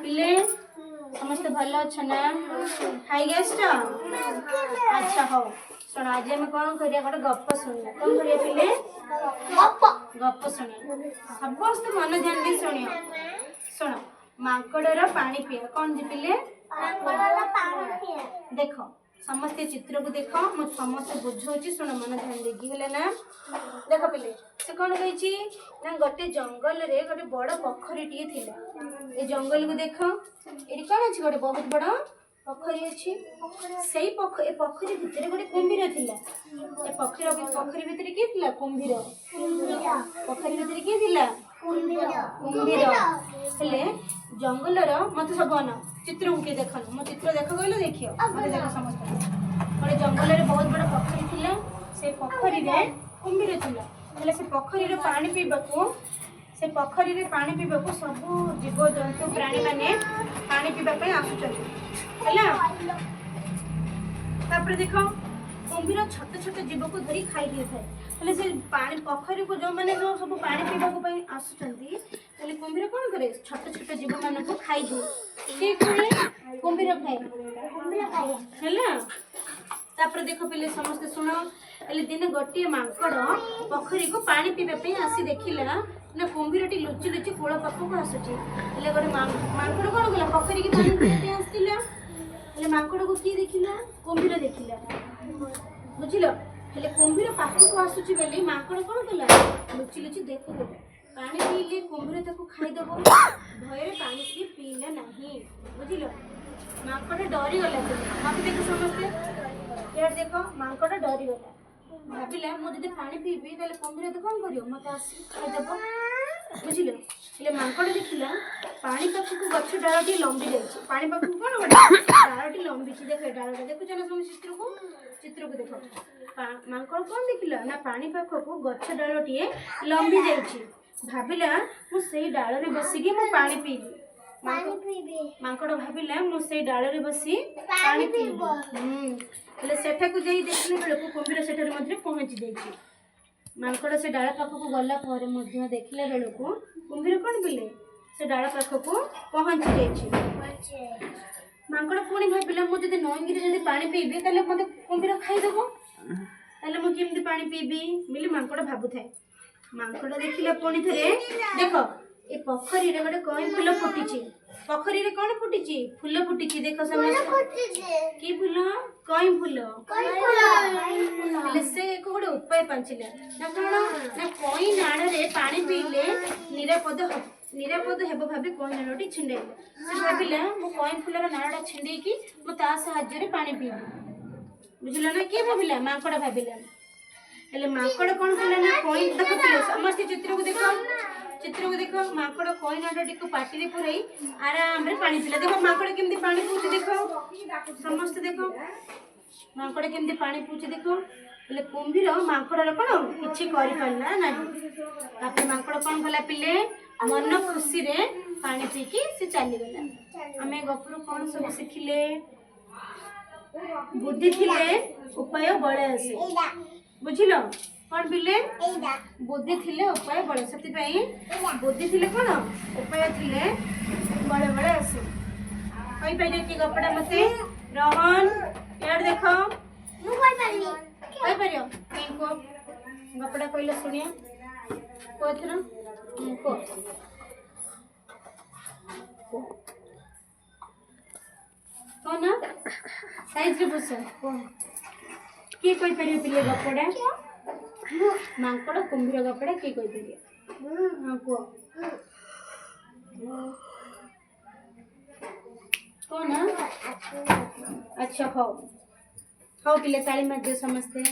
ପିଲେ, ସମସ୍ତେ ଭଲ ଅଛ ନା? ଖାଇକି ଆସିଛ? ଆଚ୍ଛା ହଉ, ଶୁଣ, ଆଜି ଆମେ କ'ଣ କରିବା? ଗୋଟେ ଗପ ଶୁଣିବା। କ'ଣ କରିବା ପିଲେ? ଗପ। ଗପ ଶୁଣିବା। ସମସ୍ତେ ମନ ଧ୍ୟାନ ଦେଇ ଶୁଣିବ। ଶୁଣ, ମାଙ୍କଡ଼ର ପାଣି ପିଆ। କ'ଣ ଯେ ପିଲେ? ମାଙ୍କଡ଼ର ପାଣି ପିଆ। ଦେଖ, ସମସ୍ତେ ଚିତ୍ରକୁ ଦେଖ। ମୁଁ ସମସ୍ତେ ବୁଝଉଛି, ଶୁଣ ମନ ଧ୍ୟାନ ଦେଇକି, ହେଲା ନା? ଦେଖ ପିଲେ, ସେ କ'ଣ କହିଛି ନା, ଗୋଟେ ଜଙ୍ଗଲରେ ଗୋଟେ ବଡ଼ ପୋଖରୀଟିଏ ଥିଲା। ଏ ଜଙ୍ଗଲକୁ ଦେଖ, ଏଠି କ'ଣ ଅଛି? ଗୋଟେ ବହୁତ ବଡ଼ ପୋଖରୀ ଅଛି। ସେଇ ଏ ପୋଖରୀ ଭିତରେ ଗୋଟେ କୁମ୍ଭୀର ଥିଲା। ଏ ପୋଖରୀ ଭିତରେ କିଏ ଥିଲା? କୁମ୍ଭୀର। କୁମ୍ଭୀର। ପୋଖରୀ ଭିତରେ କିଏ ଥିଲା? କୁମ୍ଭୀର। କୁମ୍ଭୀର। ହେଲେ ଜଙ୍ଗଲର, ମତେ ସବୁ ଅନ ଚିତ୍ରକୁ କିଏ ଦେଖ। ମୋ ଚିତ୍ର ଦେଖ କହିଲେ ଦେଖିବ। ମତେ ଦେଖ ସମସ୍ତେ। ଗୋଟେ ଜଙ୍ଗଲରେ ବହୁତ ବଡ଼ ପୋଖରୀ ଥିଲା। ସେ ପୋଖରୀରେ କୁମ୍ଭୀର ଥିଲା। ହେଲେ ସେ ପୋଖରୀରେ ପାଣି ପିଇବାକୁ ସବୁ ଜୀବଜନ୍ତୁ, ପ୍ରାଣୀମାନେ ପାଣି ପିଇବା ପାଇଁ ଆସୁଛନ୍ତି, ହେଲା? ତାପରେ ଦେଖ, କୁମ୍ଭୀର ଛୋଟ ଛୋଟ ଜୀବକୁ ଧରି ଖାଇ ଦେଇଥାଏ। ହେଲେ ସେ ପାଣି ପୋଖରୀକୁ ଯେଉଁମାନେ ଯେଉଁ ସବୁ ପାଣି ପିଇବାକୁ ପାଇଁ ଆସୁଛନ୍ତି, ହେଲେ କୁମ୍ଭୀର କ'ଣ କରେ? ଛୋଟ ଛୋଟ ଜୀବମାନଙ୍କୁ ଖାଇଦିଏ। କିଏ ଖାଏ? କୁମ୍ଭୀର ଖାଏ। କୁମ୍ଭୀର ଖାଏ। ହେଲା? ତାପରେ ଦେଖ ପିଲେ, ସମସ୍ତେ ଶୁଣ। ହେଲେ ଦିନେ ଗୋଟିଏ ମାଙ୍କଡ଼ ପୋଖରୀକୁ ପାଣି ପିଇବା ପାଇଁ ଆସି ଦେଖିଲା ନା, କୁମ୍ଭୀରଟି ଲୁଚି ଲୁଚି କୂଳ ପାଖକୁ ଆସୁଛି। ହେଲେ ଗୋଟେ ମାଙ୍କଡ଼ କ'ଣ କଲା? ପୋଖରୀକି ପାଣି ପିଇବା ପାଇଁ ଆସିଥିଲା। ହେଲେ ମାଙ୍କଡ଼କୁ କିଏ ଦେଖିଲା? କୁମ୍ଭୀର ଦେଖିଲା, ବୁଝିଲ? ହେଲେ କୁମ୍ଭୀର ପାଖକୁ ଆସୁଛି ବୋଲି ମାଙ୍କଡ଼ କ'ଣ କଲା? ଲୁଚି ଲୁଚି ଦେଖୁଥିଲା। ପାଣି ପିଇଲେ କୁମ୍ଭୀର ତାକୁ ଖାଇଦବ, ଭୟରେ ପାଣି ସିଏ ପିଇଲା ନାହିଁ, ବୁଝିଲ? ମାଙ୍କଡ଼ ଡରିଗଲା। ମତେ ଦେଖ ସମସ୍ତେ, ଇଆଡ଼େ ଦେଖ। ମାଙ୍କଡ଼ ଡରିଗଲା। ଭାବିଲା, ମୁଁ ଯଦି ପାଣି ପିଇବି, ତାହେଲେ କୁମ୍ଭୀର ତ କ'ଣ କରିବ? ମତେ ଆସିକି ଖାଇଦବ, ବୁଝିଲ? ହେଲେ ମାଙ୍କଡ଼ ଦେଖିଲା, ପାଣି ପାଖକୁ ଗଛ ଡାଳଟି ଲମ୍ବି ଯାଇଛି। ପାଣି ପାଖକୁ କ'ଣ ଗୋଟେ ଡାଳଟି ଲମ୍ବିଛି। ଦେଖ, ଏ ଡାଳଟା ଦେଖୁଛ ନା ସବୁ? ଚିତ୍ରକୁ ଚିତ୍ରକୁ ଦେଖ। ମାଙ୍କଡ଼ କ'ଣ ଦେଖିଲା ନା, ପାଣି ପାଖକୁ ଗଛ ଡାଳଟିଏ ଲମ୍ବି ଯାଇଛି। ଭାବିଲା, ମୁଁ ସେଇ ଡାଳରେ ବସିକି ମୁଁ ପାଣି ପିଇବି। ପାଣି ପିଇବେ। ମାଙ୍କଡ଼ ଭାବିଲା, ମୁଁ ସେଇ ଡାଳରେ ବସି ପାଣି ପିଇବି। ହେଲେ ସେଠାକୁ ଯାଇ ଦେଖିଲା ବେଳକୁ କୁମ୍ଭୀର ସେଠାରେ ମଧ୍ୟ ପହଞ୍ଚି ଯାଇଛି। ମାଙ୍କଡ଼ ସେ ଡାଳ ପାଖକୁ ଗଲା ପରେ ମଧ୍ୟ ଦେଖିଲା ବେଳକୁ କୁମ୍ଭୀର କ'ଣ ପିଲେ, ସେ ଡାଳ ପାଖକୁ ପହଞ୍ଚି ଯାଇଛି। ମାଙ୍କଡ଼ ପୁଣି ଭାବିଲା, ମୁଁ ଯଦି ନଈରେ ଯଦି ପାଣି ପିଇବି, ତାହେଲେ ମୋତେ କୁମ୍ଭୀର ଖାଇଦେବ। ତାହେଲେ ମୁଁ କେମିତି ପାଣି ପିଇବି ବୋଲି ମାଙ୍କଡ଼ ଭାବୁଥାଏ। ମାଙ୍କଡ଼ ଦେଖିଲା, ପୁଣି ଥରେ ଦେଖ, ଏ ପୋଖରୀରେ ଗୋଟେ କଇଁ ଫୁଲ ଫୁଟିଛି। ପୋଖରୀରେ କ'ଣ ଫୁଟିଛି? ଫୁଲ ଫୁଟିଛି। ଦେଖ ସମସ୍ତେ, କି ଫୁଲ? କଇଁ ଫୁଲ। ହେଲେ ସେ ଏକ ଗୋଟେ ଉପାୟ ପାଞ୍ଚିଲା ନା କ'ଣ ନା, କଇଁ ନାଳରେ ପାଣି ପିଇଲେ ନିରାପଦ ହେବ ଭାବି କଇଁ ନାଳଟି ଛିଣ୍ଡାଇଲା। ସେ ଭାବିଲା, ମୁଁ କଇଁ ଫୁଲର ନାଳଟା ଛିଣ୍ଡେଇକି ମୁଁ ତା ସାହାଯ୍ୟରେ ପାଣି ପିଇବି, ବୁଝିଲ ନା? କିଏ ଭାବିଲା? ମାଙ୍କଡ଼ ଭାବିଲା। ହେଲେ ମାଙ୍କଡ଼ କ'ଣ କଲା ନା, କଇଁ, ଦେଖ ପିଲେ, ସମସ୍ତେ ଚିତ୍ରକୁ ଦେଖ, ଚିତ୍ରକୁ ଦେଖ। ମାଙ୍କଡ଼ କଇଁ ନାଳଟିକୁ ପାଟିରେ ପୁରେଇ ଆରାମରେ ପାଣି ପିଇଲା। ଦେଖ, ମାଙ୍କଡ଼ କେମିତି ପାଣି ପିଉଛି ଦେଖ। ସମସ୍ତେ ଦେଖ, ମାଙ୍କଡ଼ କେମିତି ପାଣି ପିଉଛି ଦେଖ। ହେଲେ କୁମ୍ଭୀର ମାଙ୍କଡ଼ର କ'ଣ କିଛି କରିପାରିଲା ନାହିଁ। ତାପରେ ମାଙ୍କଡ଼ କ'ଣ କଲା ପିଲେ? ମନ ଖୁସିରେ ପାଣି ପିଇକି ସେ ଚାଲିଗଲା। ଆମେ ଗପରୁ କ'ଣ ସବୁ ଶିଖିଲେ? ବୁଦ୍ଧି ଥିଲେ ଉପାୟ ବଳେ ଆସେ, ବୁଝିଲ? କ'ଣ ପିଲେ? ବୁଦ୍ଧି ଥିଲେ ଉପାୟ ବଳେ। ସେଥିପାଇଁ ବୁଦ୍ଧି ଥିଲେ କ'ଣ? ଉପାୟ ଥିଲେ ବଳେ ବଳେ ଆସେ। କହିପାରିବ କି ଗପଟା ମତେ? ରୋହନ, ଇଆଡ଼େ ଦେଖ। ମୁଁ କହିପାରିବି। କହିପାରିବ? କାଇଁ, କୁହ। ଗପଟା କହିଲେ ଶୁଣିଆ। କୁହ ଏଥର। କୁହ, କୁହ। କହ ନା, ସାଇଜରେ ବସ, କୁହ। କିଏ କହିପାରିବ ପିଲେ ଗପଟା? ମାଙ୍କଡ଼ କୁମ୍ଭୀର ଗପଟା କିଏ କହିପାରିବ? ହଁ, କୁହ। କହ ନା। ଆଚ୍ଛା ହଉ ହଉ ପିଲେ, ତାଳି ମାରିଦିଅ ସମସ୍ତେ।